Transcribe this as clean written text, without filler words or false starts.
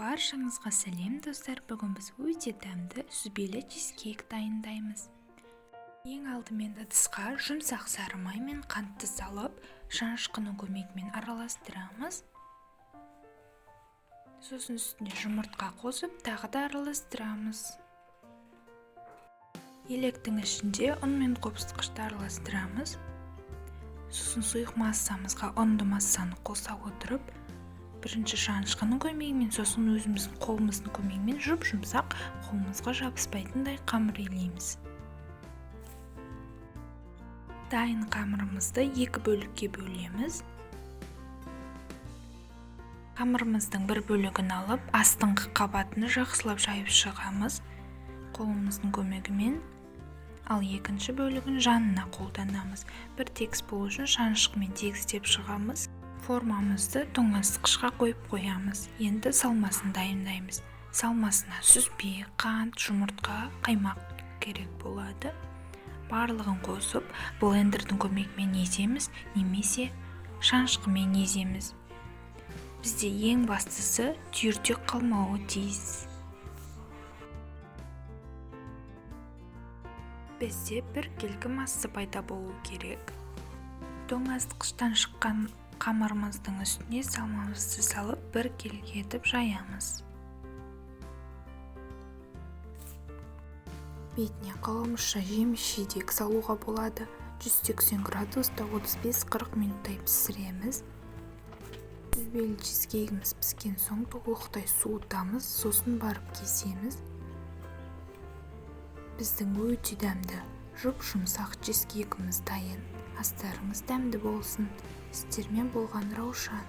Баршаңызға сәлем, достар! Бүгін біз өте дәмді сүзбелі чизкейк дайындаймыз. Ең алдымен ыдысқа жұмсақ сары май мен қантты салып, шанышқының көмегімен араластырамыз. Сосын үстіне жұмыртқа қосып, тағы да араластырамыз. Електің ішінде ұн мен қопсытқышты араластырамыз. Сосын сұйық массамызға ұнды массаны қоса отырып, бірінші шанышқының көмегімен, сосын өзіміздің қолымыздың көмегімен жұп-жұмсақ, қолымызға жабыспайтындай қамыр илейміз. Дайын қамырымызды екі бөлікке бөлеміз. Қамырымыздың бір бөлігін алып, астыңғы қабатын жақсылап жайып шығамыз қолымыздың көмегімен. Ал екінші бөлігін жанына қолданамыз. Бір тегіс болу үшін шанышқымен тегістеп шығамыз. Формамызды тоңазытқышқа қойып қоямыз. Енді салмасын дайындаймыз. Салмасына сүзбе, қант, жұмыртқа, қаймақ керек болады. Барлығын қосып, блендердің көмегімен еземіз немесе шанышқымен еземіз. Бізде ең бастысы түйіртек қалмауы тиіс. Бізде біркелкі масса пайда болу керек. Тоңазытқыштан шыққан қамырымыздың үстіне салмамызды салып, біркелкі етіп жаямыз. Бетіне қалауымызша жеміс жидек салуға болады. 180 градуста 35-40 минуттай пісіреміз. Сүзбелі чизкейгіміз піскен соң толықтай суытамыз, сосын барып кесеміз. Біздің өте дәмді, жұп-жұмсақ чизкейкіміз дайын. Астарыңыз дәмді болсын. Сіздермен болған Раушан.